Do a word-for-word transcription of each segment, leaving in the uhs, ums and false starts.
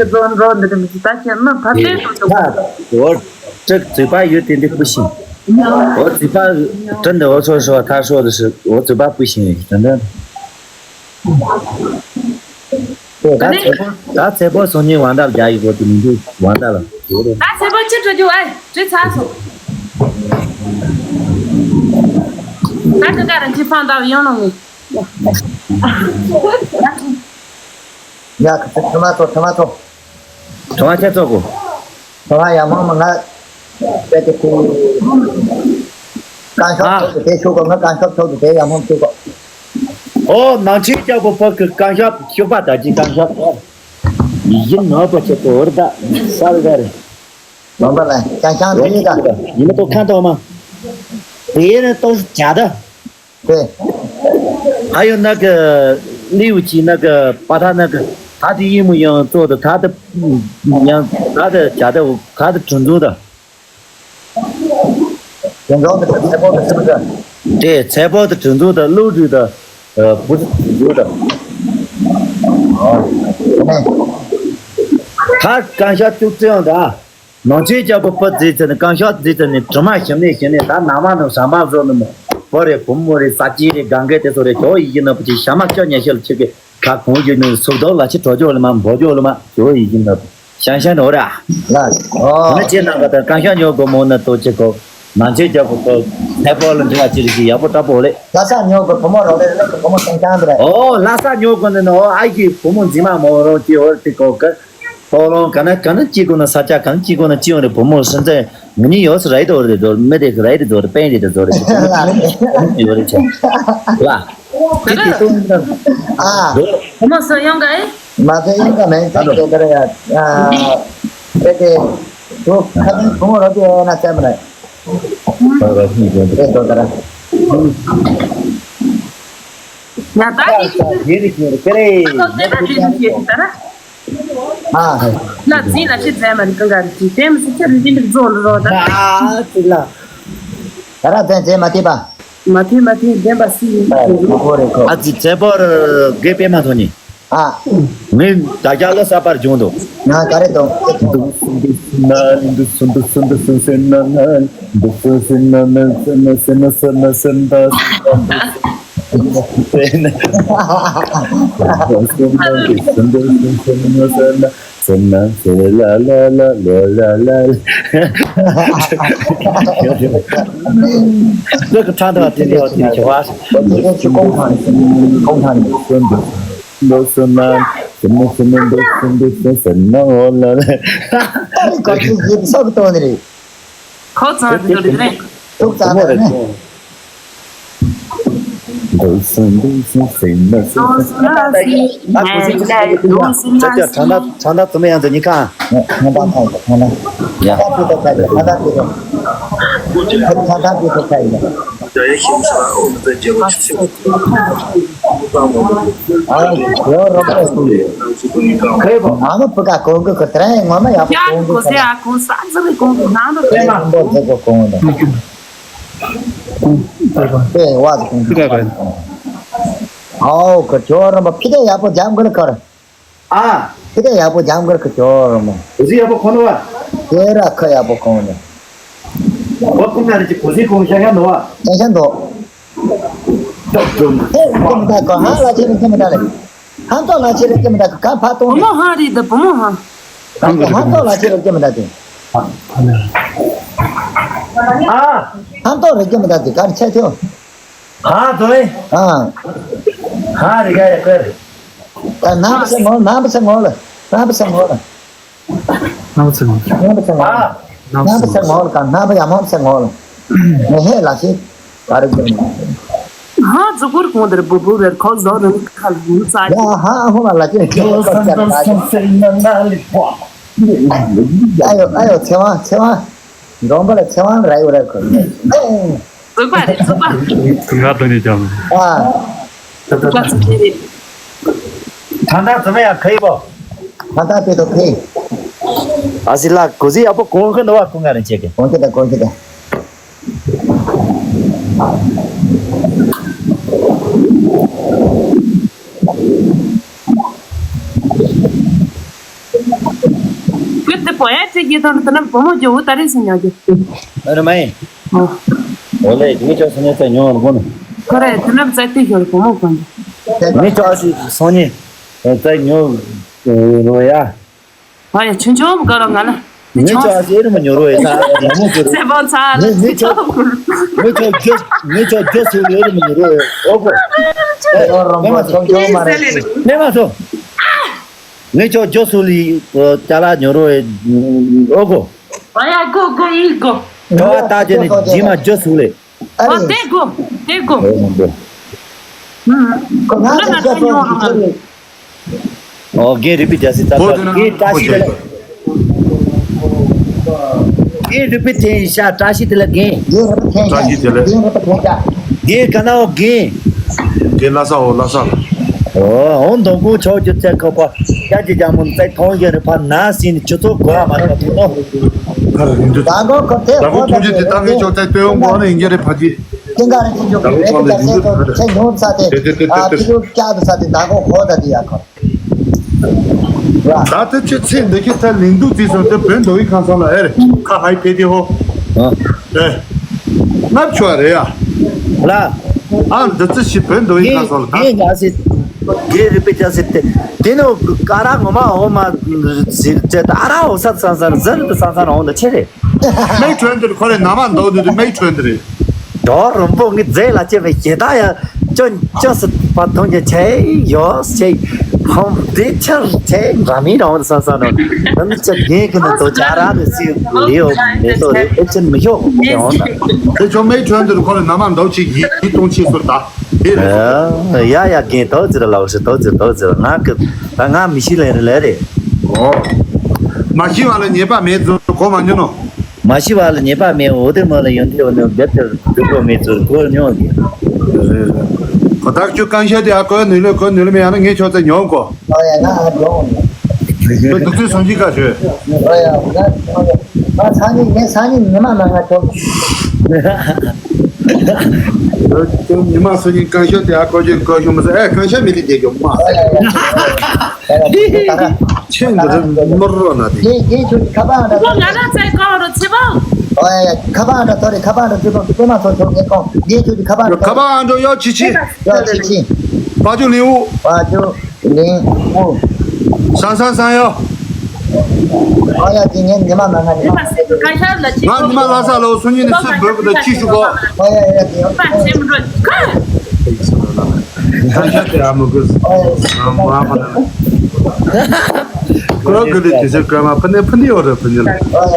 ཁྱེད་ཚོ་འགྲོ་འདི་འདྲ་མི་འདུག་ད་ཁྱེད་མི་ཕ་ཕེ་འགྲོ་འདུག་འོ་ཀྲིག་嘴巴有点点不行。我嘴巴真的我说实话，他说的是我嘴巴不行，真的。对，他直播，他直播从你完蛋了，加一波，你就完蛋了。ད་ཚེ་པོ་ཅི་འགྲོ་རྒྱུ་ཨེ་ཅི་ཚ་སོང་། ད་ཀི་ཀ་རང་གི་ཕང་ད་ཡོང་ལོང་ངི། ཡ་ཁ་ཚེ་ཁྲི་མ་ཐོ་ཁྲི་མ་ཐོ། ཁྲི་མ་ཁྱེད་ཚོ་གོ། ཁྲི་མ་ཡ་མང་མ་ང་། དེ་དེ་ཁུ། ཀན་ཤོག་ཨ། ཐོག་ཏུ་དེ་ཤོག་གོ་ང་ཀན་ཤོག་ཐོག་ཏུ་དེ་ཡ་མང་ཤོག་གོ། ཨོ་ནང་ཆེན་སྐྱབས་པོ་ཕ་གི་ཀན་ཤོག་ཤོག་པ་ད་ཅི་ཀན་ཤོག་ཨོ། ཡིན་ནོ་པ་ཁྱེད་ཚོ་འོར་ད་ས་རི་ད་རེད། ལོན་པ་ལ་ཀན་ཤང་དེ་ད། ཡིན་ནོ་ཏོ་ཁ་ཏོ་མ། དེ་ནི་ཏོ་ཇ་ད། དེ། ཨ་ཡོ་ན་གི་ལིའུ་ཅི་ན་གི་པ་ཐ་ན་གི་ད་དེ་ཡིན་མོ་ཡང་ཙོ་ད་ད་ཡང་ད་ད་ཇ་ད་ད་ད་གྲུ་འཛུགས་ད། གྲུ་འཛུགས་ད་ཚེ་པོ་ད་ཚེ་པོ་ད། དེ་ཚེ་པོ་ད་གྲུ་འཛུགས་ད་ལུའུ་ཀྲུའུ་ད་བུ་ད་གྲུ་འཛུགས་ད། ད་ཀན་ཤང་ཅུ་ཙེ་ཡང་ད། ནང་ཆེན་རྒྱལ་པོ་ཕུ་རྫི་ཚེ་ནི་གང་ཤར་རྫི་ཚེ་ནི་དྲི་མ་ཞིམ་ནི་ཞིམ་ནི་ད་ནང་མ་ནང་ཟ་མ་བཟོ་ནི་མོ། བུ་རེ་བུ་མོ་རེ་ས་སྐྱི་རེ་གང་གའི་དེ་ཚོ་རེ་ཇོ་ཡི་ཡིན་ནི་བུ་ཆེ་ཤ་མ་ཁྱོད་ཉེ་ཤེལ་ཆེ་གི་ད་གོང་ཡོད་ནི་སུག་རྡོག་ལ་ཆི་གྲོ་ཇོ་ལི་མ་འབོ་ཇོ་ལི་མ་ཇོ་ཡི་ཡིན་ནི་བུ་ཤང་ཤང་ནོ་ར། ལ། ཨོ། ན་ཅེ་ན་ག་ད་གང་ཤར་ཉོ་གོ་མོ་ན་ཏོ་ཆེ་གོ། ནང་ཆེན་རྒྱལ་པོ་ཕུ་ནེ་པོ་ལ་འདྲི་བ་ཅི་རིགས་ཀྱི་ཡག་པོ་ཏྲ་པོ་ལེ། ལ་ས་ཉོ་གོ་བུ་མོ་རོ་ལེ་ལ་བུ་མོ་ཤང་ཤང་དེ་རེད། ཨོ་ལ་ས་ཉོ་གོ་ནི་ནོ་ཨ་ཡི་བུ་མོ་འཛིན་མ་མོ་རོ་ཅི་འོ་དེ་གོ་ག། ཐོག་ལོང་ག་ན་ག་ན་ཅི་གོ་ན་ས་ཆ་ག་ན་ཅི་གོ་ན་ཅི་ཡོང་རེ་བུ་མོ་སུན་ཙེ་ང་ནི་ཡོད་སུ་རེད་དོ་རེད་དོ་མི་དེ་གི་རེད་དོ་རེད་པན་རེད་དོ་རེད་ཡོད་རེད་ཆ་ལ། དེ་དེ་ཏུང་ཨ། བུ་མོ་སུ་ཡོང་ག་ཨེ། མ་ཚད་ཡོང་ག་མེད་ད་དོ་དེ་རེད་ཡ། དེ་དེ་དུ་ཁ་ཏུང་བུ་མོ་རོ་དེ་ཡོད་ན་ཙམ་རེད། དེ་དོ་དེ་རེད། ང་ད་ཡིན་གི་ཡིན་གི་ཡིན་གི་རེད། ཁོ་དེ་ད་དེ་དེ་དེ་ད་ར། ཨ། ལ་ཙི་ལ་ཅི་ཙེ་མ་རི་ཀང་ག་རི་ཅི་དེ་མི་སི་ཅི་རི་ཅི་མི་རྫོ་ལོ་རོ་ད། ཨ་ཙི་ལ། ད་ར་ཙེ་ཙེ་མ་ཐི་པ། མ་ཐི་མ་ཐི་བདེན་པ་སི་ཡིན། ཨ་ཙི་ཙེ་པོ་རི་གོ། ཨ་ཙི་ཙེ་པོ་རི་གེ་པེ་མ་ཐོ་ནི། ཨ། ངས་ད་རྒྱ་ལ་ས་པར་བྱུང་འདུག་ང་ག་རེ་དང་། འདུག་སུ་འདུག་སུ་ན་འདུག་སུ་འདུག་སུ་འདུག་སུ་སེ་ན་ན། འདུག་སེ་ན་ན་སེ་ན་སེ་ན་སེ་ན་སེ་ན་ད། སེ་ན་སེ་ན་སེ་ན་སེ་ན་སེ་ན་སེ་ན་སེ་ལ་ལ་ལ་ལ་ལ་ལ། ལ་གི་ཁྲ་འདྲ་བ་དེ་འདྲ་བ་དེ་འདྲ་བ། འདུག་སེ་ན་སེ་ན་སེ་ན་སེ་ན་སེ་ན་སེ་ན་འདུག་སེ་ན་ན་འདུག་སེ་འདུག་སེ་སེ་ན་འོ་ལ་ལ། ད་རེས་གོ་ཚུལ་ཡིན་སོགས་གཏོང་ནི་རེད། ཁོ་ཚང་གི་འདུག་རེད། ཐུག་ཙམ་རེད། འདུག་སེ་འདུག་སེ་ཟེར་ན་ཟེར་ན། ད་གོ་སྲིད་ཅིག་ཟེར་གི་འདུག་ད་ཅག་གྲ་ན་གྲ་ན་ཙི་མ་ཡང་ཟེར་ཉི་ཁ། ཁང་པ་ཁང་པ་ཁང་པ། ཡ། ཁང་པ་ཁང་པ་ཁང་པ། ཁང་པ་ཁང་པ། ཨ་ཡོ་རོ་པ་སུ། ཁོས་བོ་ང་མ་ཕུ་ག་གོང་གི་ཁོ་ཏྲེ་ངོ་མ་ཡག་པོ་ཡ་གོང་གི་གོ་ཁོ་སེ་ཨ་གོང་ས་ཙི་རེ་གོང་གི་ནང་དུ་ཁོས་ཁོང་པོ་ཟེ་གོ་གོང་དུ། དེ་བ་གི་གོང་དུ། ཨའོ་ཁོ་ཁྱོ་རོ་མ་ཕི་དེ་ཡག་པོ་འཇམ་གི་ལ་ཁར། ཨ། ཕི་དེ་ཡག་པོ་འཇམ་གི་ལ་ཁོ་ཁྱོ་རོ་མ། གོ་སེ་ཡག་པོ་གོང་དུ་བ། དེ་ར་ཁོ་ཡག་པོ་གོང་དུ། བ་གོང་ན་རེ་ཅི་གོ་སེ་གོང་ཤ་ཤ་འདུག་བ། ཤ་ཤ་འདུག་ཧེ་རིག་གི་མི་འདུག་གོ་ཧང་ལ་ཆེ་རིག་གི་མི་འདུག་ལེ། ཧང་ཏོ་ལ་ཆེ་རིག་གི་མི་འདུག་གོ་ག་ཕ་ཏོང་། བུ་མོ་ཧང་རེད་ད་བུ་མོ་ཧང་། ཧང་ཏོ་ལ་ཆེ་རིག་གི་མི་འདུག་དེ། ཨ། ཧང་ཏོ་རིག་གི་མི་འདུག་དེ་གར་ཆེ་ཐེའོ། ཧང་ཏོ་ཨེ། ཨ། ཧང་རིག་ག་ཡ་ཁོ་རེད། ད་ནང་པ་སེ་ངོ་ལ་ནང་པ་སེ་ངོ་ལ་ནང་པ་སེ་ངོ་ལ། ནང་པ་སེ་ངོ་ལ། ནང་པ་སེ་ངོ་ལ། ཨ། ནང་པ་སེ་ངོ་ལ་གང་ནང་པ་ཡ་མོ་སེ་ངོ་ལ། ངས་ཧེ་ལ་ཤེ། ག་རེ་ཟེར་ན། ཧ་ཛུ་གུར་གོང་དེར་བུ་བུ་རེར་ཁོ་ཟོ་རུ་ཁ་ལ་ཡུ་ཙ་ཡ་ཧ་ཧོ་མ་ལ་ཅི་ཁྱོད་ཁོ་ཁྱོད་ཁྱོད་ཁྱོད། ཨ་ཡོ་ཨ་ཡོ་ཚེ་དབང་ཚེ་དབང་། འབྲོང་པ་ལ་ཚེ་དབང་ར་ཡོ་ར་ཁོ། ཨེ། ཙུག་པ་རེད་ཙུག་པ། ང་དོན་ནི་ཀྱང་། ཨ། ཙུག་པ་ཙུག་པ་རེད། ད་ལྟ་ཙི་མ་ཡ་ཁ་ཡི་པོ། ད་ལྟ་དེ་ཏོ་ཁེ། ཨ་སི་ལ་གོ་སི་ཡག་པོ་གོང་ཁ་འདུག་བ་གོང་ཁ་རེ་ཆེ་གེ། གོང་ཁེ་ད་གོང་ཁེ་ད། ཁྱོད་དེ་བོ་ཡ་ཅིག་གི་དོན་དུ་ན་བུ་མོ་གྱི་འུ་ད་རེས་སུ་ཉག་གི། ཨ་རེ་མ་ཡིན། ཨོ། འོ་ལེ་ངས་ཅོག་སུ་ཉག་ཚ་ཉོ་བར་གོ་ནི། ཁོ་རེ་དེ་ན་བཙལ་ཏེ་ཞོར་བུ་མོ་གོན། ངས་ཅོག་སུ་སོང་ཉེ། བཙལ་ཉོ་རོ་ཡ། ཨ་ཡ་ཆུང་ཆུང་བུ་ག་རོ་ང་ལ། ངས་ཅོག་སུ་ཨེ་རི་མ་ཉོ་རོ་ཡ་ད་མ་མོ་ཅོ་རོ། ཚེ་བང་ཚ་ལ་ངས་ངས་ཅོག་ངས་ཅོག་རྒྱོ་ངས་ཅོག་རྒྱོ་སུ་ལ་ཨེ་རི་མ་ཉོ་རོ་ཡ། ཨོ་གོ། ཨོ་རོ་མ་ཆུང་ཆུང་མ་རེད། ནས་མ་སོ། ངས་ཅོག་རྒྱོ་སུ་ལི་ཅ་ལག་ཉོ་རོ་ཨོ་གོ། ཨ་ཡ་གོ་གོ་ཡི་གོ། ཁ་བ་ལྟ་རྒྱུ་ནི་རྗེས་མ་རྒྱོ་སུ་ལེ། ཨ་ཨོ་རེད། དེ་གོ་དེ་གོ། ཨོ་མ་གོ། ཧུམ། ཁོ་ང་ང་ཚོ་ཚོ་ཚོ་ཚོ་ཚོ། ཨོ་རྒན་རིག་པའི་རྒྱལ་སྲས་ད་ལྟ་རྒན་བཀྲ་ཤིས་དེ་ལ། རྒན་རིག་པའི་རྒྱལ་ཤ་བཀྲ་ཤིས་དེ་ལ་རྒན། རྒན་རིག་པའི་རྒྱལ་ཤ། བཀྲ་ཤིས་དེ་ལ། རྒན་རིག་པའི་རྒྱལ་ཤ། རྒན་ག་ན་འོ་རྒན། རྒན་ལྷ་ས་འོ་ལྷ་ས་ལ། ཨོ་འོང་དོང་ཀུ་ཆོག་རྒྱུ་ཚད་ཁོ་པ། ཡ་ཅི་ཅང་མོ་ཚད་ཐོང་ཡོད་རེད་ཕ་ན་སྲིན་ཆུ་ཚོད་གོ་བ་མ་ཐོང་ཐོང་ནོ། ད་གོ་ཁོ་དེ་ད་གོ་ཁོ་ཐུགས་རྗེ་དེ་ད་ངས་ཆོག་ཚད་སྟོན་ཡོང་གོ་ནི་ཡིན་གྱི་རེད་ཕ་གི། ཀིང་ཀ་རེ་ཅི་ཅོག་རེ་ཏི་ཀ་སེ་ཏོ་ཚེ་ཉོ་ཚ་ཏེ། ཨ་ཕི་ལུ་ཀྱ་དུ་ཚ་ཏེ་ད་གོ་ཁོ་ད་ཏེ་ཡ་ཁོ། ད་ལྟ་ཁྱོད་ཚེ་འདི་ཁྱོད་ཚ་ལིང་དུ་རྩིས་སོང་དེ་བོད་མདོ་དབུས་ཁམས་གསུམ་ལ་ཨེ་རེད་ཁ་ཧའི་ཕེ་ཏེ་ཧོ། ཨེ། ངབ་ཆོག་རེད་ཡ། ལ། ཨ་འདི་ཚེ་ཞི་བོད་མདོ་དབུས་ཁམས་གསུམ་ལ་ད། རྒན་རྒན་རེ་པེ་ཅ་སེ་ཏེ། དེ་ནི་ཀ་ར་ངོ་མ་འོ་མ་ཟེར་ཏེ་ཨ་ར་འོ་ས་ཚང་ཚང་ཟེར་ཏེ་ཚང་ཚང་འོང་དུ་ཆེ་རེད། མིག་ཁྲོན་འདིར་ཁོ་རེ་ན་མ་འདོག་འདི་དུ་མིག་ཁྲོན་འདི་རེད། རོ་རིན་པོ་ངི་རྫས་ལ་སྐྱེས་པའི་ཞེ་ད་ཡ། ཅོ་ཅོ་སི་པ་ཐོང་གི་ཆེ་ཡོ་ཆེ། ཧོམ་དེ་ཆར་ཆེ་འདྲ་མི་རང་ས་ས་ནོ། ནམ་ཅི་རྒན་ཁི་ནི་དོ་ཅ་ར་གི་སི་ལེའོ་མེ་ཏོ་རེ་ཨེ་ཅན་མི་ཤོག་ཡོང་ན། དེ་ཆོ་མིག་ཁྲོན་འདིར་ཁོ་རེ་ན་མ་འདོག་ཅིག་ཡིད་གཏོང་ཆེ་སོ་ད། དེ་རེད། ཡ་ཡ་རྒན་དོ་ཅི་ར་ལའོ་ཤི་དོ་ཅི་དོ་ཅི་ར་ང་གི་ད་ང་མི་ཤི་ལེ་རེ་ལེ་རེད། ཨོ། མ་ཤི་བ་ལ་ཉེས་པ་མེད་ཚུལ་གོ་མ་མྱོང་ནོ། མ་ཤི་བ་ལ་ཉེས་པ་མེད་འོ་དེ་མ་ལ་ཡོན་ཏན་འོ་ནོ་རྒྱབ་དེར་སྡུག་པོ་མེད་ཚུལ་གོ་མྱོང་གི། ཁོ་ཐག་ཆོད་གང་ཤ་དེ་ཨ་གོ་ནུས་ལོས་གོ་ནུས་ལོ་མེད་ཡང་ན་ངས་ཆོག་ཚེ་མྱོང་གོ། ཨོ་ཡ་ང་ཨ་མྱོང་། ཁོ་སྡུག་ཚུལ་སོང་གི་ག་ཤོད། ཨོ་ཡ་ང་ང་ས་ནི་ངས་ས་ནི་ཉི་མ་ན་ང་ཆོག་ཉི་མ་སོ་ཉིན་གང་ཤ་དེ་ཨ་གོ་ཅོད་གོ་ཤོ་མ་ས་ཨེ་གང་ཤ་མི་དེ་རྒྱལ་ཀྱོ་མ། ཨོ་ཡ་ཡ། ཆེན་འདི་རེ་ནོར་རོ་ན་དེ། རྒན་རྒན་ཁྱོད་ཀྱི་ཁ་པར་འདྲ་ཁོ་ང་རང་ཚའི་ཀ་བ་རུ་ཚེ་བ། ཨོ་ཡ་ཡ་ཁ་པར་འདྲ་ཐོ་རེ་ཁ་པར་འདྲ་ཚེ་བ་ཀྱི་པེ་མ་ཚོ་ཚོ་ངས་ཀོང་རྒན་ཁྱོད་ཀྱི་ཁ་པར་འདྲ། ཁ་པར་འདྲ་ཡོ་ཆི་ཆི། ཡོ་ཆི་ཆི། པ་ཅུ་ལིའུ། པ་ཅུ་ལིའུ། ས་ས་ས་ཡོ། ཨོ་ཡ་དེ་ངས་ཉི་མ་ང་ང་ཉི་མ། ང་ཉི་མ་ལྷ་ས་ལོ་སུ་ཉིན་ནི་སུ་བོད་པ་དང་ཅི་ཞུ་གོ། ཨོ་ཡ་ཡ་དེ་ཡོ། ཁ་ཤས་དེ་ཨ་མོ་གི་ཨ་མོ་ཨ་མ་ན། ཀོ་གི་ལི་དེ་ཚེ་ཀ་མ་ཕ་ནེ་ཕ་ནེ་ཡོ་རེ་ཕ་ནེ་ལ། ཨོ་ཡ།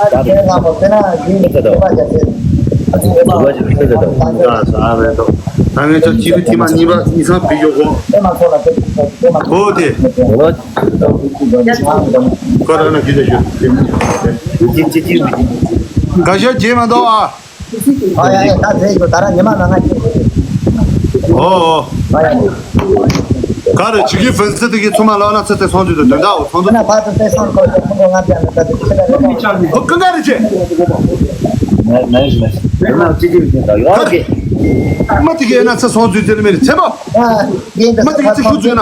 ཨ་དེ་ན་མོ་དེ་ན་གི་ནི་ཀ་དོ། ཨ་ཅི་ཨེ་མ་ཨ་ཅི་ཨེ་མ་ཨ་ཅི་ཨེ་མ། ད་ངས་ཅག་གཅིག་གི་ཐེངས་མ་གཉིས་པ་གཉིས་ཚང་བི་ཡོ་གོ། ཨེ་མ་ཚོ་ལ་དེ་ཨེ་མ་ཚོ་ལ་དེ། ཨོ་དེ། ཁོ་རང་ན་ཅི་ལ་ཞུ། ག་ཤ་རྗེས་མ་འདོགས་ཨ། ཨ་ཡ་ཡ་ད་ཟེར་གྱི་ད་ར་ཉི་མ་ལ་ང་ཅི་ཨོ་ཨོ། ཨ་ཡ། ག་རེ་ཇི་གི་ཕན་སི་དེ་གི་ཚོ་མ་ལ་ན་ཚེ་ཚེ་སོང་དུས་དོན་དག་འོ་ཚོང་དུ། ན་ཕ་ཚེ་ཚེ་སོང་ཁོ་ཚེ་ཁོ་ང་ཅང་ད་དུ་ཁྱེད་ལ་རེ་མ་ཅང་ནི། ཨོ་གང་ག་རེ་ཆེ། ན་ན་ཞི་ན་ཞི་ན་ཅི་ཅི་ཡོད་ད་ཡོད་གི། མ་དེ་གི་ན་ཚེ་སོང་དུས་དེ་ལ་མེད་ཚེ་མོ། ཨ་ཡིན་ད་མ་དེ་གི་ཚེ་ཤུ་ཚོད་ན།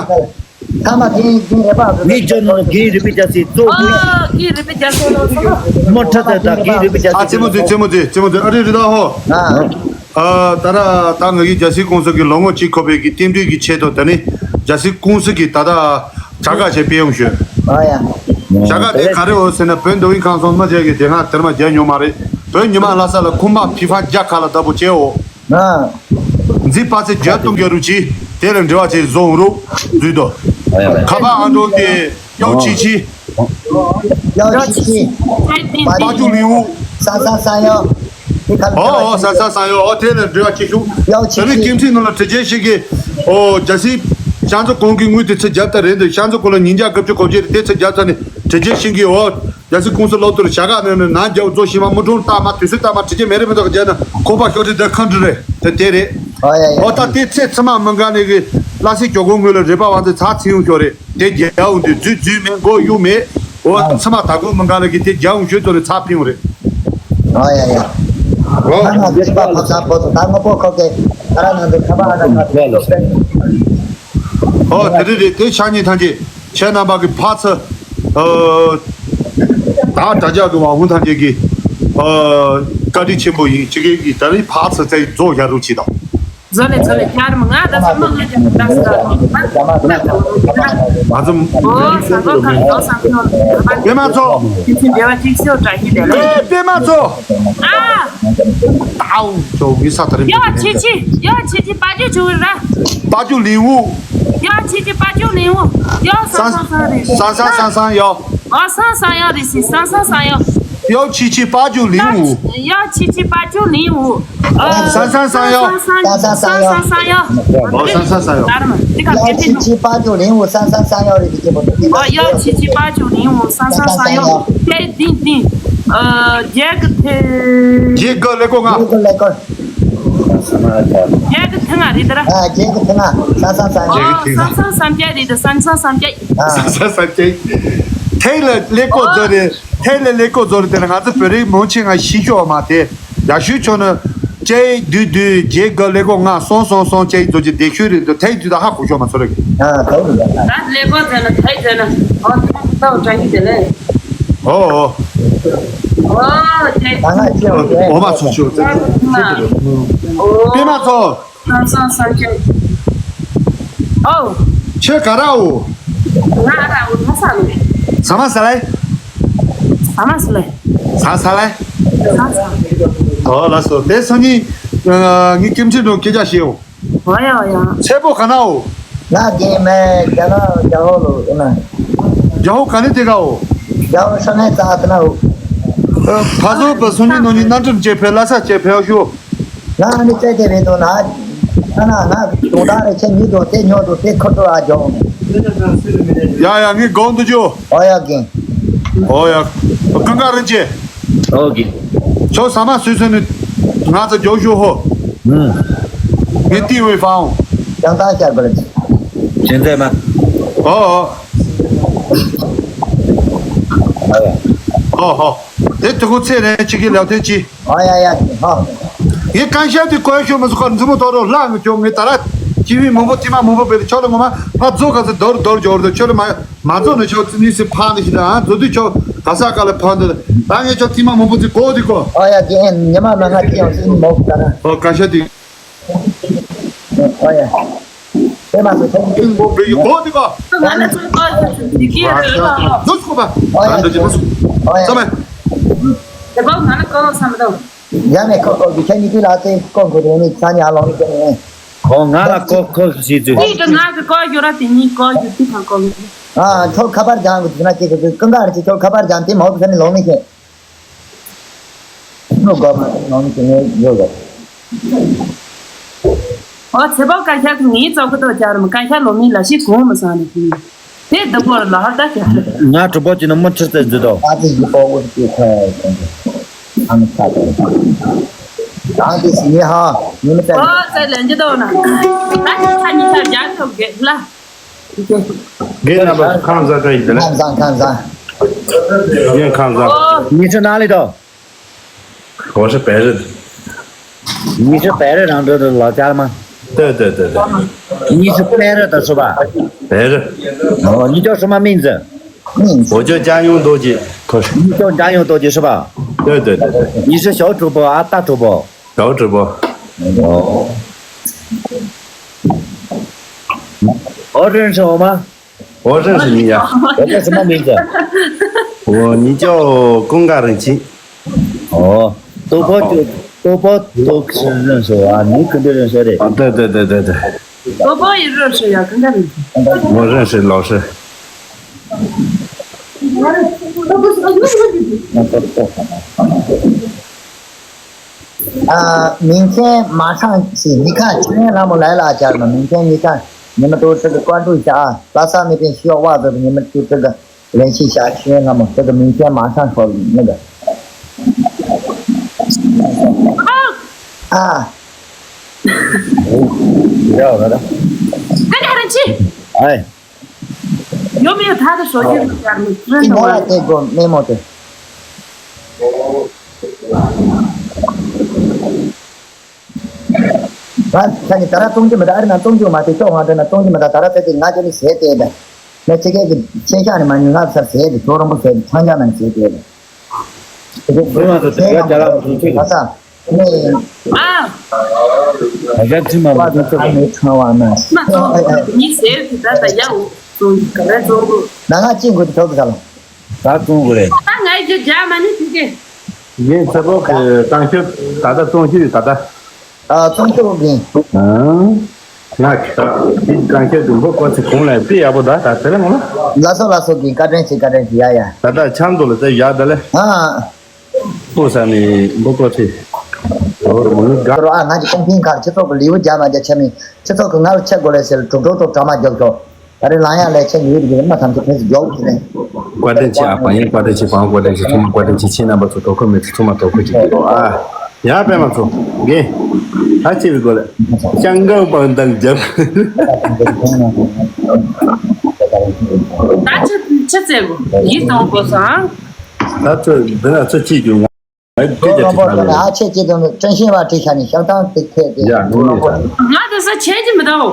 ཐ་མ་དེ་ཡིན་རེད་པ། ངས་ཅོ་ནོ་རྒན་རིག་པའི་རྒྱལ་སྲས་གཙོ་བོ། ཨ་རྒན་རིག་པའི་རྒྱལ་སྲས་ལོ་ཚོ། མོ་ཁྲ་ཚ་དང་རྒན་རིག་པའི་རྒྱལ་ཨ་སྲས་ཙེ་མོ་ཙེ་ཙེ་མོ་ཙེ་ཙེ་མོ་ཙེ་ཨ་རི་རི་དང་ཧོ། ཨ་ད་ར་ད་ང་གི་རྒྱལ་སྲས་ཀུང་སི་གི་ལོ་ངོ་གཅིག་འཁོར་བའི་གི་རྟེན་འབྲེལ་གྱི་ཆེད་དུ་ད་ནི་རྒྱལ་སྲས་ཀུང་སི་གི་ད་ད་བྱ་དགའ་ཞིག་སྤེལ་ཡོང་ཞུ། ཨ་ཡ། བྱ་དགའ་དེ་ག་རེ་འོ་ཟེར་ན་བོད་མདོ་དབུས་ཁམས་གསུམ་མི་རྒྱ་གི་དེ་སྔ་དེར་མ་རྒྱ་ཉོ་མ་རེད། བོད་ཉི་མ་ལྷ་ས་ལ་ཁུམ་པ་ཕི་ཕ་རྒྱ་ཁ་ལ་ལྟ་བུ་བྱེད་འོ། ཨ། འཛིན་པ་ཚེ་བརྒྱ་སྟོང་བརྒྱ་རུ་གྱིས་དེ་ལ་འབྲེལ་བ་བྱེད་བཟོ་འོང་རུ་འཛུལ་དོ། ཁ་པར་ཨ་འགྲོ་དེ་ཡོ་ཆི་ཆི། ཡོ་ཆི་ཆི། པ་ཅུ་ལིའུ། ས་ས་ས་ཡོ། ཨོ་ཨོ་ས་ས་ས་ཡོ་ཨོ་དེ་ལ་འབྲེལ་བ་བྱེད་ཤུག་ཡོ་ཆི་ཆི། ད་རེས་ཀིམ་ཚིག་ནང་ལ་དྲི་རྒྱལ་ཞིག་གིས་ཨོ་རྒྱ་སྲིད་ཤང་ཚོ་གོང་གི་དངུལ་དེ་ཚེ་བརྒྱ་ད་རེད་འདུག་ཤང་ཚོ་གོང་ལ་ཉིན་རྒྱ་སྐབས་བཅུ་གོ་བརྒྱད་རེད་དེ་ཚེ་བརྒྱ་ད་ནི་དྲི་རྒྱལ་ཞིག་གིས་ཨོ། རྒྱལ་སྲིད་ཀུང་སི་སློབ་གྲྭར་བྱ་དགའ་ནང་ནས་ནང་རྒྱ་བོ་རྫོགས་ཤིང་མ་མུ་ཀྲུང་རྟགས་མ་དུས་ཚོད་རྟགས་མ་དྲི་རྒྱུ་མེད་རེད་མི་འདུག་རྒྱ་ནང་ཁོ་པ་ཤོག་དྲི་དེ་ཁང་དྲི་རེད་དེ་དེ་རེད། ཨོ་ཡ་ཡ། ཨོ་ད་དེ་ཚེ་ཚི་མ་མི་འགའ་ནས་གི་ལ་སི་ཀྱོ་གོ་ངོས་ལ་རེ་པ་བ་ཚེ་ཚ་ཚི་ཡོང་ཤོག་རེད་དེ་རྒྱ་འོང་དུས་རྫུས་རྫུས་མེད་མགོ་གཡུག་མེད། ཨོ་ཚི་མ་ད་གོ་མི་འགའ་ལ་གི་དེ་རྒྱ་འོང་ཤོད་དོ་ནས་ཚ་ཕིང་རེད། ཨོ་ཡ་ཡ། ཨོ་ད་ང་རྒྱལ་ཚ་ཕ་ཚ་པོ་ཚོ་ད་ང་པོ་ཁོ་གེ་ད་ར་ནང་དུ་ཁ་པ་ཨ་ད་ཁ་ཨོ་དེ་རེད་རེད་དེ་ཤ་ཉེ་ཐང་ཅེ་ཁྱེད་རྣམ་པ་གི་ཕ་ཚ། ཨོ། ད་དྲ་རྒྱ་དུ་མ་ཧུང་ཐང་ཅེ་གི་ཨ་བཀའ་དྲིན་ཆེན་པོ་ཡིན། ཅེ་གི་གི་ད་རིང་ཕར་ཚུར་ཚེ་རྫོགས་ཡ་རུ་ཅི་དང་། ཛོ་ལེ་ཛོ་ལེ་ཀྱར་མ་ང་ད་ཚོ་མ་ང་ཀྱང་ད་ས་ང་ཚོ་ཨོ་ས་གོ་ཁ་ཡོ་ས་ཁོ་ཡོ་པད་མ་ཚོ། ཁྱི་ཁྱི་འདེ་བ་ཅིག་ཤོ་དྲ་ཡི་དེ་ལེ། ཨེ་པད་མ་ཚོ། ཨ། ཏའོ་ཅོ་མི་ས་ད་རིང་ཡ་ཆི་ཆི་ཡ་ཆི་ཆི་པ་ཅུ་ཅུ་ར། པ་ཅུ་ལིང་ཝུ། ཡ་ཆི་ཆི་པ་ཅུ་ལིང་ཝུ། ཡ་སང་སང་སང་རེད། སང་སང་སང་སང་ཡོ། ཨ་སང་སང་ཡོ་རེད་སི་སང་སང་སང་ཡོ། ཡ་ཆི་ཆི་པ་ཅུ་ལིང་ཝུ། ཡ་ཆི་ཆི་པ་ཅུ་ལིང་ཝུ། ཨ་སང་སང་སང་ཡོ། སང་སང་སང་ཡོ། ཨ་སང་སང་སང་ཡོ། ད་ར་མ་དེ་ག་ཡ་ཆི་ཆི་པ་ཅུ་ལིང་ཝུ་སང་སང་སང་ཡོ་རེད་དེ་ཁྱེད་པོ་དེ། ཨ་ཡ་ཆི་ཆི་པ་ཅུ་ལིང་ཝུ་སང་སང་སང་ཡོ། ཏེ་ཏིང་ཏིང་། ཨ་རྒྱལ་གི་ཐེ། རྒྱལ་གི་ལེ་ཀོ་ང་། རྒྱལ་གི་ལེ་ཀོ། རྒྱལ་གི་ཐང་ང་རེད་དར། ཨ་རྒྱལ་གི་ཐང་ང་། ས་ས་ས་ཡ། ཨ་ས་ས་སམ་སྐྱ་རེད་དར་ས་ས་སམ་སྐྱ། ཨ་ས་ས་སམ་སྐྱ། ཐེ་ལ་ལེ་ཀོ་ཛོ་རེད། ཐེ་ལ་ལེ་ཀོ་ཛོ་རེད་དེ་ན་ང་ཚོ་བོད་རིགས་མང་ཆེ་ང་ཤི་ཤོག་མ་དེ་ཡ་ཤུ་ཆོ་ནི་ཅེ་དུ་དུ་རྒྱལ་གི་ལེ་ཀོ་ང་སོང་སོང་སོང་ཅེ་ཛོ་ཅེ་དེ་ཤུ་རེད་དེ་ཐེ་དུ་ད་ཧ་གོ་ཤོག་མ་ཚོ་རེད། ཨ་ད་རེད་ད་ལེ་ཀོ་ཛོ་ན་ཐེ་ཛོ་ན་ཨ་ད་ད་ད་ཡི་དེ་ལེ། ཨོ་ཨོ། ཨོ་ཙེ། ད་ང་ཅི་ཡོང་ཙེ། འོ་མ་ཚོ་ཆུ་ཙེ་ཙེ་ཙེ་ཙེ། ཨོ། པད་མ་ཚོ། སང་སང་སང་ཁྱེད། ཨོ། ཁྱོད་ག་ར་འོ། ང་ར་འོ་ད་ས་ལུ། ས་མ་ས་ལེ། ས་མ་ས་ལེ། ས་ས་ལེ། ས་ས། ཨོ་ལགས་སོ་དེ་སང་ཉིན། ངའི་ཁྱིམ་མཚེས་ནང་སྐད་ཆ་བཤད་འོ། ཨོ་ཡ་ཨོ་ཡ། ཚེ་པོ་ག་ན་འོ། ང་རྒན་མེད་རྒྱ་ནག་རྒྱ་ཧོ་ལོ་ཨེ་ན། རྒྱ་ཧོ་ག་ནས་དེ་ག་འོ། རྒྱ་ཧོ་ཧྲ་ནས་ཙག་ཙི་ན་འོ། ཕ་བཟོ་པ་སུ་ཉིད་ནོ་ཉིད་རྣམ་གྲངས་བཅས་ཕེ་ལ་ས་བཅས་ཕེ་ཤོ། ང་ནི་བཙལ་ཏེ་རེད་དོ་ན། ཨ་ན་ན་དུང་ད་རེ་ཆེ་ཉིད་དོ་དེ་ཉོ་དོ་དེ་ཁོ་དོ་ཨ་རྒྱ་ཧོ་ནས། ཡ་ཡ་ངའི་གོང་དུ་འཇོ། ཨོ་ཡ་རྒན། ཨོ་ཡ། ཀང་ཀ་རིན་ཆེ། ཨོ་རྒན། ཁྱོད་ས་མ་སུས་སུ་ནི་ང་ཚོ་རྒྱོ་ཞུ་ཧོ། ངས་ཏི་ཝི་ཧྥང་། ཡང་ད་ཤར་བར། ཅན་ཙེ་མ། ཨོ་ཨོ། ཨོ་ཧོ། དེ་དུ་ཁུ་ཚེ་རེ་ཅིག་གི་ལེའུ་ཐེ་ཅི། ཨོ་ཡ་ཡ་ཧོ། ངས་གང་ཤར་དུ་གོ་ཤོ་མ་སུ་ཁར་འཛུམ་མོ་ཐོར་རོ་ལ་ངས་ཁྱོད་ངས་ད་ར་ཅི་བི་མང་པོ་ཏི་མ་མང་པོ་བེ་ཆོ་ལ་ངོ་མ་ཕ་ཛོ་ག་ཚོད་དོར་དོར་འཇོར་དོ་ཆོ་ལ་མ། མ་རྫོགས་ནས་ཆོག་ཙི་ནི་སི་ཕ་ནི་ཞིག་དང་རྫོགས་དུས་ཆོག་ག་ས་ག་ལ་ཕ་འདི་ད་ངས་ཆོག་ཐི་མ་མང་པོ་ཙི་གོ་དི་གོ། ཨོ་ཡ་རྒན་ཉི་མ་མ་ང་ཅི་ཡང་ཙི་ནི་མོག་ག་ན། ཨོ་ག་ཤ་དི། ཨོ་ཡ། དེ་མ་ཟད་ཁོང་ཙི་ནི་མོག་བེ་ཡི་གོ་དི་གོ། ང་ལ་ཚོ་གོ་ཤ་ཙི་ནི་གི་རེད་ལ། ནུ་སུ་གོ་པ། ཨོ་ཡ། ག་འདི་ཅི་ནུ་སུ། ཨོ་ཡ། ཙམ་མེ། དེ་གོ་ང་ལ་གོ་བསམ་དང་། ཡ་མེ་ཁོ་ཁོ་གི་ཁྱེད་ཉིད་ཀྱི་ལ་ཏེ་ཀོང་གོ་རེ་ནི་ཚ་ཉ་ལོང་ནི་ཀྱེ་ནི། ཁོ་ང་ལ་ཀོ་ཁོ་ཞིག་ཞིག་ཅིག་ཏུ་ང་གི་ཀོ་ཡོད་ར་དེ་ཉིད་ཀོ་ཡོད་དུ་ཁང་ཀོ་ཡོད། ཨ་ཁྱོད་ཁ་པར་རྒྱང་གི་དུས་ན་ཅིག་གི་ཀུན་དགའ་རེ་ཅིག་ཁྱོད་ཁ་པར་རྒྱང་དེ་མ་འོག་ཟེར་ནི་ལོང་ནི་ཀྱེ། ནུ་གོ་མ་ལོང་ནི་ཀྱེ་ངས་ཡོད་གི། ཨོ་ཚེ་བོ་སྐད་ཆ་དེ་ངའི་ཙོག་གི་ཏོ་ཅར་མ་སྐད་ཆ་ལོ་མི་ལ་ཞིག་གོང་མ་སང་ནི་ཀྱེ། དེ་བདག་པོར་ལ་ཧར་ད་ཁྱེད། ང་གྲུ་པོ་ཅི་ནི་མི་ཁྲི་རྩེ་འཛི་དོ། ཨ་ཙི་ཞི་པོ་འུ་ཅི་ཁོ་ཨ་མི་ཁ་དོ། ཨ་ཙི་ཞི་ནི་ཧ་ནི་མི་ཙ། ཨོ་ཙེ་ལན་ཅི་དོ་ན། ད་ཁྱེད་ཁ་ཉི་ཁ་རྒྱ་ཐོབ་གེ་ལ། རྒན་རྣམ་པ་ཁམས་བཟང་དྲ་ཡིན་དེ་ལ། ཁམས་བཟང་ཁམས་བཟང་། རྒན་ཁམས་བཟང་། ཨོ། ཉི་ཁྲི་ན་ལི་དོ། གོང་ཧྲི་བེ་རི། ཉི་ཧྲི་བེ་རི་རང་འགྲོ་འགྲོ་ལོ་ཅར་མ། ལྟོས་ལྟོས་ལྟོས་ལྟོས། ཉི་ཧྲི་བེ་རི་ད་ཧྲི་བ། བེ་རི། ཨོ་ཉི་ཅོ་ཧྲི་མ་མིང་ཙི། འོ་ཅོ་ཅང་ཡོང་རྡོ་རྗེ་ཁོ་ཧྲི། ཉི་ཅོ་ཅང་ཡོང་རྡོ་རྗེ་ཧྲི་བ། ལྟོས་ལྟོས་ལྟོས་ལྟོས། ཉི་ཧྲི་ཞའོ་གྲུ་པོ་ཨ་ཏ་གྲུ་པོ། ཞའོ་གྲུ་པོ། ཨོ། ཨོ་རིན་ཧྲི་འོ་མ། 我认识你呀。我叫什么名字？我，你叫公干人情。哦，多宝就多宝都是认识我啊，你肯定认识的。啊，对对对对对。多宝也认识呀，跟他认识。我认识老师。 啊，明天马上写，你看，全员栏目来了，家人们，明天你看，你们都这个关注一下啊，拉萨那边需要袜子的，你们就这个联系一下，全员栏目，这个明天马上说那个。啊。 哎。 有没有他的手机？真的吗？ ང་ཁ་ནི་ད་ར་གཏོང་རྒྱུ་མི་འདུག་ཨ་རི་ན་གཏོང་རྒྱུ་མ་དེ་ཅོག་ང་འདྲ་ན་གཏོང་རྒྱུ་མི་འདུག་ད་ར་ཚེ་དེ་ང་ཅོ་ནི་ཟས་དེ་འདྲ། ང་ཕྱི་རྒྱལ་གྱི་ཆེན་ཤག་ནས་མ་ཉུང་ང་ཚར་ཟས་ཀྱི་ཅོག་རོང་པོ་ཟས་ཀྱི་ཚང་ཀྱང་ནང་ཟས་དེ་རེད། དེ་ཚོ་ཁོས་ང་ཚོ་དེ་ག་རྒྱ་ལག་པ་ཚོ་ཁྱོད་ཀྱི་ད་ས་ནས་ཨ། ད་ཆ་ཁྲིམས་མ་བ་ཚོ་ཁ་མེད་ཁྲང་བ་ན་མ་ཚོ་ཉི་ཟས་ཀྱི་ད་ད་ཡ་འོ་ཚོ་ག་རེ་ཚོ་གོ་ན་ང་ཅི་དགོས་ཀྱི་ཐོག་གི་ད་ལ་ད་བཙོང་དགོས་རེད། ད་ང་ཡི་རྒྱ་མ་ནི་དེ་གས། ངས་ཚེ་སྒོ་གི་གཏམ་ཤོད་ད་ལྟ་བཙོང་རྒྱུ་ཡོད་ད་ལྟ། ཨ་བཙོང་ཤོག་གི་ཨང་། ང་ཁྱོད་འདི་གཏམ་ཤོད་དུ་འབུ་ཀོ་ཚི་གོང་ལ་དཔེ་ཡག་པོ་ད་ད་དེ་རིང་ལ། ལ་སོ་ལ་སོ་གི་བཀའ་དྲིན་ཆེ་བཀའ་དྲིན་ཆེ་ཡ་ཡ། ད་ལྟ་ཆང་དུ་ལ་དེ་ཡག་ད་ལེ། ཨ། ཕུག་ས་ནི་འབུ་ཀོ་ཚི། འོ་རུ་མི་དགའ། རོ་ཨ་ང་གི་གཏོང་ཕིང་ཁར་སྤྱི་ཚོགས་ཀྱི་ལེའུ་རྒྱ་མ་རྒྱ་ཆ་མི་སྤྱི་ཚོགས་ཀྱི་ང་ལ་ཆ་དགོས་ལེ་ཟེར་གྲུབ་གྲོགས་ཐོག་གྲ་མ་རྒྱོབ་ཤོག་ད་རེས་ལང་ཡག་ལས་ཆེན་ཡོད་ཀྱི་མ་ཐམས་ཅད་ཕན་སུ་མགྱོགས་ཀྱི་རེད། བཀའ་དྲིན་ཆེ་ཨ་ཕ་ཡིན། བཀའ་དྲིན་ཆེ་བང་། བཀའ་དྲིན་ཆེ་ཐུགས་མ། བཀའ་དྲིན་ཆེ་ཁྱེད་རྣམ་པ་ཚོ་དོ་ཁུར་མེད་ཚེ་ཐུགས་མ་དོ་ཁུར་ཅིག་གྱིས་ཨ། ཡ་པད་མ་ཚོ་རྒན། ད་ཆེ་བའི་སྒོ་ལ་ཤང་ཀང་པང་དང་རྒྱབ། ད་ཆི་ཆི་ཙེ་གོ་ཡིད་གཏོང་དགོས་སོང་ཨ། ད་ཚོ་འདི་ན་ཚོ་ཅིག་རྒྱུ་ང་སྐད་རྒྱ་ཅིག་ཐང་ལ། ཨ་ཆེ་ཅེ་དང་ཀྲན་ཤིང་བ་ཁྲི་ཤ་ནི་ཤང་ཏང་ཏིག་ཐེ་ཏེ། ཡ་ངོ་མི་ད། ང་དེ་ས་ཆེ་གི་མི་འདུག་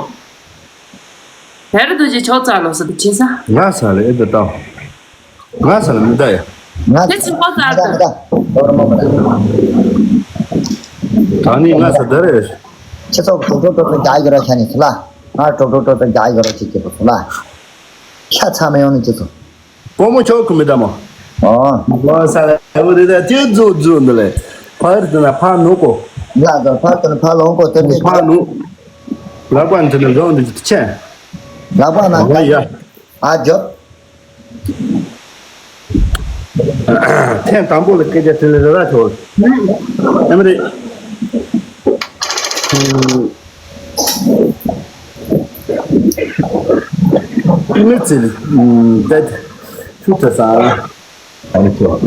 བེ་རི་དུ་ཅི་ཆོག་ཙག་ལོ་སི་ཏུ་ཆི་ས། ང་ས་ལ་ཨེ་ད་ཏང་། ང་ས་ལ་མི་ད་ཡ། ང་དེ་ཚི་པོ་ཙག་ཏུ། ད་ནི་ང་ས་ད་རེ། ཁྱེད་ཚོ་གྲོགས་གྲོགས་གྲོགས་གྲོགས་རྒྱ་ཡི་ར་ཁྱ་ནི་སུ་ལ། ང་གྲོགས་གྲོགས་གྲོགས་གྲོགས་རྒྱ་ཡི་ར་ཅི་ཅི་པོ་སུ་ལ། ཤ་ཚ་མ་ཡོང་ནི་ཅི་ཚོ། པོ་མོ་ཆོག་གི་མི་ད་མོ། ཨོ། ང་ས་ལ་ཨེ་བོ་རེ་ད་ཅི་ཛུ་ཛུ་འདི་ལེ། ཕར་དུ་ན་ཕ་ནོ་ཀོ། ལ་ད་ཕར་དུ་ན་ཕ་ལོང་ཀོ་དེ་དེ་ཕ་ནོ། ལག་པ་འདི་ན་རོང་འདི་ཅི་ཆེ། ལག་པ་ན་ཨ་ཡ། ཨ་ཇོ། ཐེངས་དང་པོ་ལ་སྐད་ཆ་དྲིས་ལེ་རེ་ར་ཆོག་ཨ་མ་རེད། མི་ཚེ་ལ་ད་ཆུ་ཚ་ས་ཨ་ནི་ཆོག་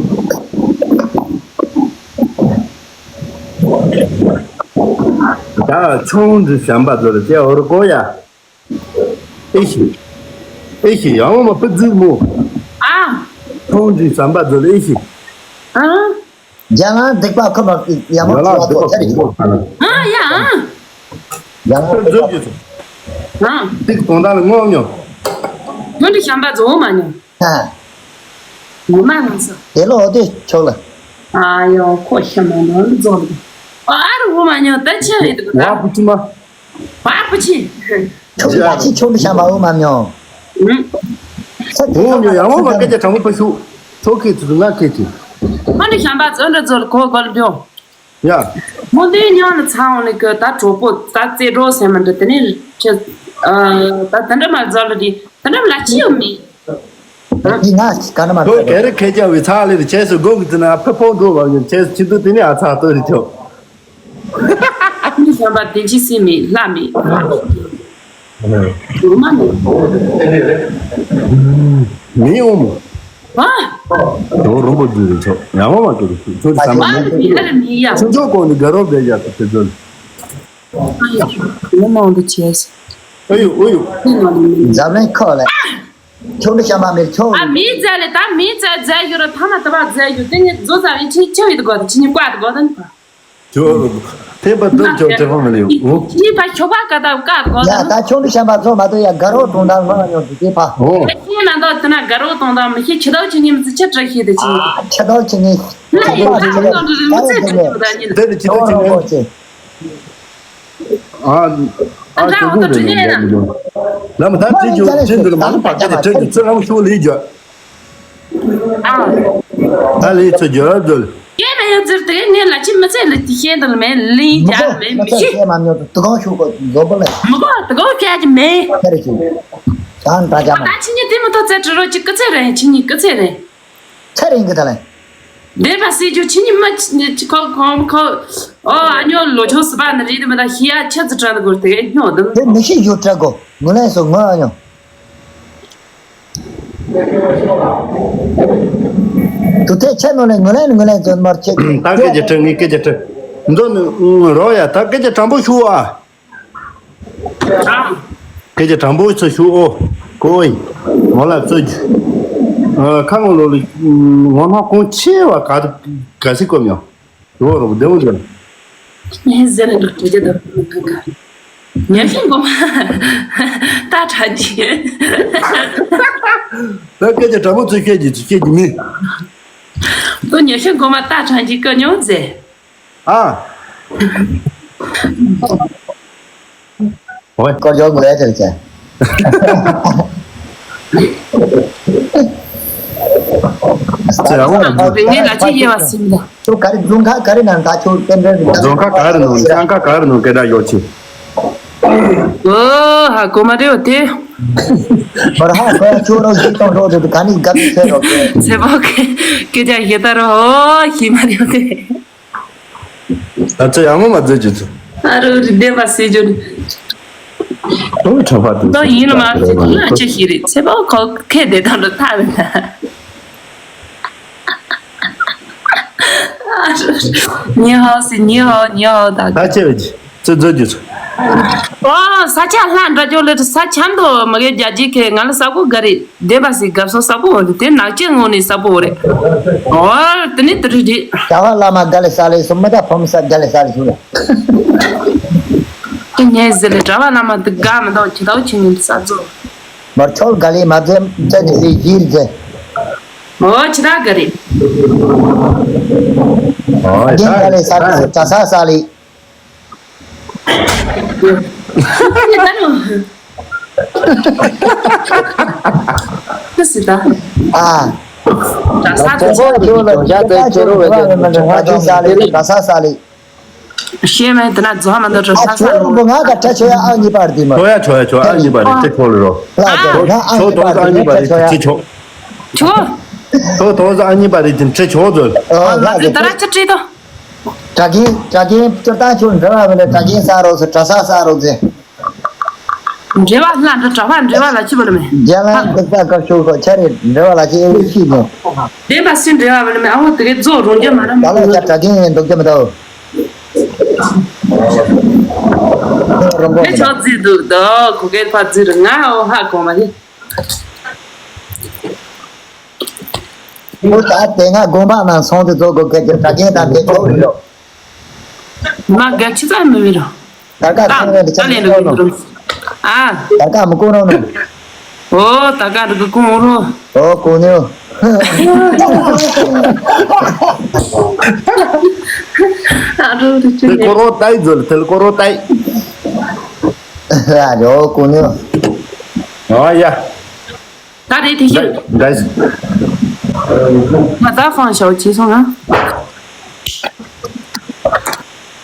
ད་ཆུང་འདི་བྱམས་པ་ཚོ་ལ་སྐྱེ་བོར་གོ་ཡ། ཨེ་ཤི། ཨེ་ཤི་ཡང་མ་པི་ཛི་མོ། ཨ། ཁོང་གི་བསམ་པ་ཚོ་ལ་ཨེ་ཤི། ཨ། རྒྱ་ལ་སྡིག་པ་ཁོ་མ་ཡ་མ་ཡ་ལ་ཚོ་སྡིག་པ་ཐར་ཁོ་ཡོད། ཁོ་ཐར། ཨ་ཡ་ཨ། ཡ་ལ་སྡིག་པ་ཁོ། ཨ། སྡིག་གཏོང་སྟངས་ལ་ངོ་མྱོང་། ཁོང་གི་བསམ་པ་ཚོ་མ་མྱོང་། ཨ། ངོ་མ་ལངས་སོ། དེ་ལོ་དེ་ཆོག་ལ། ཨ་ཡོ་ཁོ་ཤ་མ་མ་རྫོགས་ལ། ཨ་རུ་ངོ་མ་མྱོང་ད་ཆེ་བའི་འདུག་ད། བ་བུ་ཆི་མ། བ་བུ་ཆི། ཆུང་ཡ་ཆི་ཆུང་དུ་ཤ་མ་འུ་མ་མྱོང་། ཨུམ། ས་དེ་འོ་ཆུང་མྱོང་ཡ་འོ་མ་སྐད་ཆ་དྲང་པོ་ཕ་ཤུ། ཐོ་ཁེ་ཚུ་ང་ཁེ་ཚུ། ཨ་ནི་ཤམ་པ་ཙོ་འདྲ་ཙོ་ལ་གོ་གོ་ལ་འགྲོ། ཡ། མོ་འདི་ཉང་ལ་ཚང་འོང་ལ་གི་ད་གྲོགས་པོ་ད་རྩེ་གྲོགས་སེམས་མ་འདྲ་དེ་ནི་ཁྱེད། ཨ་ད་དེ་འདྲ་མ་ཙོ་ལ་དེ་དེ་འདྲ་མ་ལ་ཅི་ཡོད་མི། འདི་ང་ག་ན་མ་ཁོ་ག་རེ་ཁེ་ཅང་བའི་ཚ་ལེ་རེ་ཆེ་སུ་སྒོ་གི་ཙི་ན་ཕེ་ཕོ་འགྲོ་བ་ཡོད་ཆེ་སུ་ཆི་དུ་དེ་ནི་ཨ་ཚ་ཏོ་རེ་ཆོ། ཁྱོད་བསམ་པ་བདེ་སྐྱིད་སྲིད་མེད་ལྷ་མེད། འོ་མ་མེད། མི་འོ་མ། ཨ། དོ་རོང་པོ་དུ་རེ་ཆོ་ཡ་མོ་མ་ཀྱི་རེ་ཆོ་ཆོ་དུ་བསམ་པ་མེད་ཀྱི་རེ་མི་ཡ། ཆུང་ཆོ་གོང་དུ་དགའ་རོགས་བསྡད་ཡ་ཏུ་ཕེ་ཚོ་ལ། ཨ་ཡ། འོ་མ་འོ་དུ་ཆེ་སི། ཨ་ཡོ་ཨོ་ཡོ། འཛམ་གླིང་ཁོ་ལ། ཁྱོད་འདི་བཤད་མ་མེད་ཁྱོད། ཨ་མིའི་རྫས་ལས་ད་མིའི་རྫས་རྫས་ཡོད་ར་ཐ་མ་ད་བ་རྫས་ཡོད་དེ་ངས་བཟོ་ཙམ་ཡིན་ཕྱིན་ཆད་ཡོད་དགོ་དེ་ཕྱི་ཉིན་བཀག་དགོ་དེ་ནི། ཁྱོད་ཐེམ་པ་འདུག་ཁྱོད་དྲི་བ་མི་ལེའུ། ཕྱི་ཉིན་ཕ་ཤོག་པ་ཀ་ད་བཀག་དགོ་ཡ་དེ་ད་ཁྱོད་འདི་བཤད་མ་ཚོ་མ་གཏོགས་ཡ་དགའ་རོགས་གཏོང་དང་མ་ཡོང་དུ་དེ་ཕ། ཨོ། ཕྱི་ཉིན་ན་ད་དེ་ན་དགའ་རོགས་གཏོང་དང་མི་ཤེས་ཁྱི་དག་ཁྱི་ངན་མི་ཚེ་ཆེ་དྲག་ཤེས་དེ་ཕྱི་ཉིན། ཨ་ཁྱི་དག་ཁྱི་ངན། ཁྱི་དག་ཁྱི་ངན། དེ་ནི་ཁྱི་དག་ཁྱི་ངན། ཨ་ཨ་ཨ་ཅོ་ཀུན་རེ་ནས་འདྲ་མི་འདུག་ལམ་ད་ཅི་ཅོ་ཅི་འདུག་མ་ལུས་པ་སྐད་ཆ་དྲན་གྱི་ཚུར་ལམ་ཤོག་ལས་རྒྱུ། ཨ་ད་ལས་ཚུར་རྒྱུ་ར་འདུག་སྐད་མེད་ཡང་ཚུར་དེ་ངས་ལ་ཅི་མི་ཚད་ལ་དེ་ཤེས་འདུག་མེད་ལིང་རྒྱག་མེད་མི་ཤེས། སྐད་མ་ཉོ་དུ་དུ་གང་ཤོག་གོ་འཛོམས་པ་ལས། མི་གོ་དུ་གང་བཤད་ཀྱི་མེད། ཁ་རེ་ཅིག་ད་འདྲ་རྒྱ་མ། ད་ཕྱི་ཉིན་དེ་མི་ཐོག་ཚད་དྲི་རོགས་ཅིག་སྐུ་ཚེ་རིང་ཕྱི་ཉིན་སྐུ་ཚེ་རིང་། ཚེ་རིང་གི་ད་ལན། འདས་པ་སྲིད་ཇོ་ཁྱི་ཉི་མ་ཁོ་ཁོ་ཁོ་ཨོ་ཨ་ཉོ་ལོ་ཆུང་སི་པ་ནི་རིགས་དུ་མི་ད་ཤི་ཡ་ཆི་ཙི་དྲན་དགོས་དེ་ཉོ་དུ། དེ་མི་ཤི་ཞུ་དྲ་གོ་ངུ་ལན་སོ་ངུ་ཨ་ཉོ། དུ་ཐེ་ཆེ་ནོ་ལན་ངུ་ལན་ངུ་ལན་ཙོན་མར་ཆེ། ད་སྐད་ཆ་དྲི་ངས་སྐད་ཆ་དྲི། འདོ་ནི་རོ་ཡ་ད་སྐད་ཆ་དྲང་པོ་ཞུ་ཨ། སྐད་ཆ་དྲང་པོ་ཚོ་ཞུ་ཨོ། ཀོའི། ངོ་ལ་རྩོད་རྒྱུ། ཁ་ངོ་ལོ་ལི། ངོ་ནག་གོང་ཆེ་བ་ག་ག་སི་ཀོ་མྱོང་། རོ་རོ་བདེ་བོ་འདོན། ངས་ཟེར་འདུག་དྲི་རྒྱུ་དང་ཁ་ཁ། ཉན་ཤིང་གོ་མ། ད་ཁྲ་ཅི། ད་སྐད་ཆ་དྲང་པོ་ཚུར་བཤད་ཀྱི་ཚུར་བཤད་ཀྱི་མིན། ཏོ་ཉི་ཤུ་འགོ་མ་ད་ཁྲང་གི་ཀ་ཉོ་ཟེ། ཨ། ཨོའི། སྐོར་ཡོང་དགོས་ཡ་ཆེ་ཆེ། ཚེ་རང་ངོ་། ངས་ལ་ཅི་ཡེ་བ་སིམ་ད། ཁྱོད་ག་རེ་རྫོང་ཁ་ག་རེ་ནང་ད་ཁྱོད་ཏན་ཏན་རྫོང་ཁ་ག་རེ་ནང་ལམ་ཁ་ག་རེ་ནང་སྐད་གྲགས་ཡོད་ཆེ། ཨོ་ཧ་གོ་མ་རེད་བ་དེ། མར་ཧ་གོ་ཡ་ཁྱོད་རོགས་ཞིག་གཏོང་རོགས་དེ་ག་ནི་དགའ་མི་ཚེ་རོགས་དེ། ཚེ་བ་ཁེ་སྐད་ཆ་ཞེ་ད་རོ་ཨོ་ཞེ་མ་རེད་བ་དེ། ད་ཚོད་ཡག་མོ་མ་མཛད་རྒྱུ་ཚོ། ཨ་རོ་རི་བདེ་བ་སེ་ཇོ་ནི། ཨོ་ཁྲ་བ་དུ། ད་ཡིན་ལ་མ་ཟེར་ན་ཅི་ཞིག་རེད། ཚེ་བ་ཁོ་ཁེ་བདེ་དང་འགྲོ་ཐག་རེད་ད། ཨ་རོ་ཉི་ཧའོ་སི་ཉི་ཧའོ་ཉི་ཧའོ་ད། ད་ཅི་རེད་ཅི་ཚོད་མཛད་རྒྱུ་ཚོ། ཨོ་ས་ཆ་ལྷ་འདྲ་ཅོ་ལེ་ས་ཆ་འདོ་མ་གེ་རྒྱ་ཇི་ཁེ་ང་ལ་ས་གོ་ག་རེད། བདེན་པ་སི་དགའ་བསུ་ས་པོ་འོ་རེད། དེ་ནག་ཅན་ངོ་ནས་ས་པོ་འོ་རེད། འོ་དེ་ནི་དེ་རེད་རེད། ཞྭ་བ་བླ་མ་དགའ་ལེ་ས་ལེ་སུ་མི་ད་ཕོ་མི་ས་དགའ་ལེ་ས་ལེ་སུ་རེད། དེ་ངས་ཟེར་ལེ་གྲྭ་བ་བླ་མ་དེ་དགའ་མི་འདུག་ཇི་ལྟ་བུ་ཆེ་ངན་ས་ཚོ། མར་ཆོལ་དགའ་ལེ་མ་ཟེ་ཙེ་ནི་ཟེ་ཡིར་ཟེ། འོ་ཇི་ལྟ་དགའ་རེད། ཨོ་རྒན་དགའ་ལེ་ས་ལེ་གྲྭ་ས་ས་ལེ། ཨ། གྲྭ་ས་དེ་ཚོ་ལ་ཡོད་ལ་ཡོད་ལ་ཡོད་ལ་ཡོད་ལ་ཡོད་ལ་གྲྭ་ས་ས་ལེ། ཤེས་མེད་དེ་ན་རྫོང་མ་འདོད་གྲྭ་ས་ས་ལེ། ང་ག་ཁྲ་ཆོ་ཡ་ཨ་གཉིས་པར་དེ་མ། ཆོ་ཡ་ཆོ་ཡ་ཆོ་ཡ་ཨ་གཉིས་པར་དེ་ཁྲ་ཆོ་ལེ་རོ། ལ་ཆོ་ང་ཨ་གཉིས་པར་དེ་ཁྲ་ཆོ་ཡ། ཆོ། ཁྱོད་དོ་ཟ་ཨ་གཉིས་པ་རེད་དེ་འདྲ་ཆོག་ཚོད། ཨ་ང་ཚོས་ད་ར་ཅི་བྲིས་དོ། གྲྭ་རྒན་གྲྭ་རྒན་སྐྱོར་སྟངས་ཆོག་འབྲེལ་བ་མེད་ལ་གྲྭ་རྒན་ས་རོགས་ཟེར་གྲྭ་ས་ས་རོགས་ཟེར། འབྲེལ་བ་ལ་འདྲ་གྲྭ་པ་འབྲེལ་བ་ལ་ཅི་བ་ལ་མེད། རྒྱལ་ལ་འདུག་ས་སྐབས་ཤོག་ཁོ་ཆ་རེད་འབྲེལ་བ་ལ་ཅི་ཨེ་ཤི་ནོ། བདེན་པ་སུན་འབྲེལ་བ་མེད་ལ་མེད་ཨ་བོ་དེ་གའི་རྫོགས་རུང་རྒྱུ་མ་ར་ད་ལ་ཡ་གྲྭ་རྒན་ཡིན་འདུག་རྒྱུ་མི་འདུག་རོང་པོ་དེ་ཆོག་རྫི་འདུག་དོ་ཁོ་གའི་ཕ་རྫི་རུ་ང་ཨོ་ཧ་གོ་མ་ཧི། ཨོ་ད་དེ་སྔ་དགོན་པ་ནང་སོང་དུས་ཚོ་གོ་སྐད་ཀྱི་གྲྭ་རྒན་དང་དེ་ཚོ་རེད་རོ། མ་ག་ཆི་ཙམ་མི་བི་རོ། ད་ག་ཁང་ནས་འདི་ཆ་ལེན་རོ་ནོ། ཨ། ད་ག་མི་གོ་རོ་ནོ། ཨོ་ད་ག་འདི་གི་གོང་རོ། ཨོ་གོ་ནིའོ། ཨ་རོ་རི་ཆུ་ནེ། དེ་ཀོ་རོ་ཏའི་ཛོལ་དེ་ཀོ་རོ་ཏའི། ཨ་རོ་གོ་ནིའོ། ཨོ་ཡ། ད་རེད་དེ་ཤི། Guys. ང་ད་ཧྥང་ཞའོ་ཅི་སོང་ང་།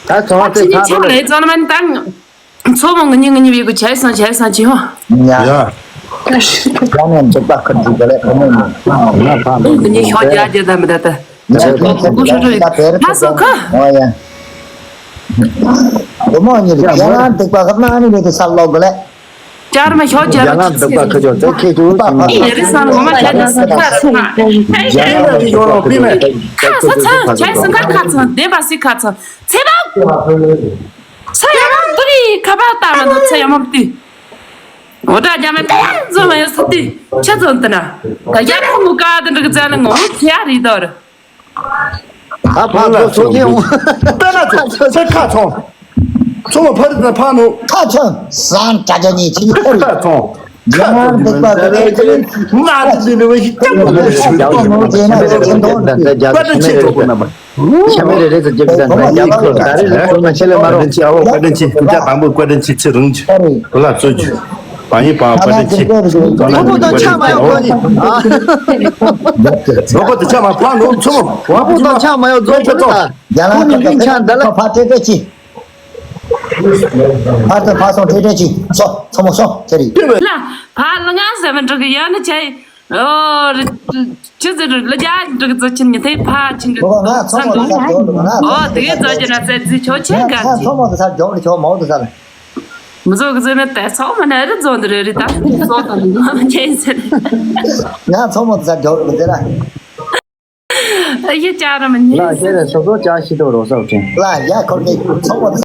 ད་ཚོང་ཨ་ཅི་ནི་ཆ་ལེ་ཙོ་ན་མན་ད། མཚོ་མོ་ང་ཉི་ང་ཉི་བི་གུ་ཆའི་སང་ཆའི་སང་ཅི་ཧོ། ཡ། ཡ། ཡ་ནས་འདུག་པ་ཁ་འདུག་ག་ལེ་ཁོ་མོ་ནི། ང་ཕ་མོ་ང་ཉི་ཤོ་རྒྱ་རྒྱ་ད་མི་ད་ད། ང་ཉི་ཤོ་རྒྱ་རྒྱ་ད་མི་ད་ད། ང་སོ་ཁ། ཨོ་ཡ། ཁོ་མོ་ཉིད་ལ་རྒྱ་ལ་འདུག་པ་ཁ་ན་ནི་མེད་དུ་ས་ལོག་ག་ལེ། ཅར་མ་ཤོ་ཅར་མ་ཅི་སི། ཡང་འདུག་པ་ཁ་ཅོ་ཅོ་ཁེ་ཅོ་ཅི་མི། ཡེ་རི་སང་ངོ་མ་ཁྱ་ཅི་སི་ཁ་སི་ང་། ཡང་འདུག་ཡོ་རོ་པི་མེ། ཁ་ས་ཚང་ཁྱ་སི་ཁ་ཁ་ཚང་བདེན་པ་སི་ཁ་ཚང་ཚེ་བ། ཚེ་ཡ་མ་དུ་རི་ཁ་པ་ཏ་མ་དུ་ཚེ་ཡ་མ་དུ། འོ་ད་རྒྱ་མེ་ཏ་ཛོ་མ་ཡོ་སི་ཏི་ཆ་ཚོན་ཏི་ན། ད་རྒྱ་ཁོ་མུ་ཀ་ཏི་འདྲ་གི་ཙ་ན་ངོ་ཚེ་ཡ་རི་དོ་ར། ཨ་ཕ་ཚོ་ཚོ་ཁྱེད་འོང་། པེ་ན་ཚོ་ཚེ་ཁ་ཚོ། ཚོ་མ་ཕ་རི་ན་ཕ་ནོ། ཁ་ཚོ་སང་ཀྲ་ཀྲ་ཉི་ཆི་ཁ་ཚོ། ཡང་དེ་པ་ག་རེ་ན་དེ་ནི་བ་ཞིག་ཀྱང་མ་ནོ་ཞིག་ཏོ་མོ་ཇེ་ན་ཆེན་དོ་པ་ཏི་ཆེ་ཆོ་པོ་ན་མ། ཤ་མེ་རེ་རེ་ཚོ་ཇེ་པི་ཏན་ན་ཡང་ཁོ་ད་རེ་ཚོ་མ་ཆེ་ལེ་མ་རོ། བཀའ་དྲིན་ཆེ་ཨ་བོ་བཀའ་དྲིན་ཆེ་ཁྱེད་ཅག་དང་པོ་བཀའ་དྲིན་ཆེ་ཚེ་རིང་ཆེ་ལ་གསོལ་རྒྱུ། བ་ཡིན་པ་བཀའ་དྲིན་ཆེ། ཁོ་བོ་དང་ཆ་མ་ཡོང་གོ་ནི། ཨ། ལོ་པོ་དེ་ཆ་མ་ཕ་ལོ་ཚོ་མོ། ཁོ་བོ་དང་ཆ་མ་ཡོང་ཚོ་ཚོ་ཚོ། རྒྱ་ལ་ཁོ་ནི་ཁྱིམ་ཆ་འདི་ལ་ཕ་ཏྲེ་ཏྲེ་ཆི། ཕ་ཏྲེ་ཕ་སོང་ཏྲེ་ཏྲེ་ཆི། སོ་ཚོ་མོ་སོ་ཁྱེར་ཡིན། ལ་ཕ་ལ་ང་ཟེར་མི་འགྲོ་གི་ཡ་ནི་ཆ་ཡིན། ཨོ། ཆི་ཟེར་ལ་རྒྱ་འགྲིག་ཙི་ཆི་ཉི་ཐེ་ཕ་ཆི་འགྲིག་ང་ཚོ་མོ་དེ་ས་ཇོ་ལ་ང་ཚོ་ཨོ་དེ་ཚོ་ཅི་ན་ཟེར་ཙི་ཆོ་ཆེ་ག་ང་ཚོ་མོ་དེ་ས་ཇོ་ལ་ཆོ་མོ་དེ་ས་ལ། མི་ཚོ་གི་ཟེར་ན་དེ་ཚོ་མ་ན་རི་ཚོ་འདི་རེ་རི་ད་ཚོ་དང་ང་མ་ཆེ་ཟེར། ང་ཚོ་མོ་དེ་ས་ཇོ་ལ་ཟེར་ན། ཡི་ཅག་ར་མི་ཉན། ལ་ཁྱེད་རེ་སོ་སོ་ཅག་ཤི་དོ་རོ་སོག་ཅན། ལ་ཡ་ཁོར་གི་ཚོ་མོ་དེ་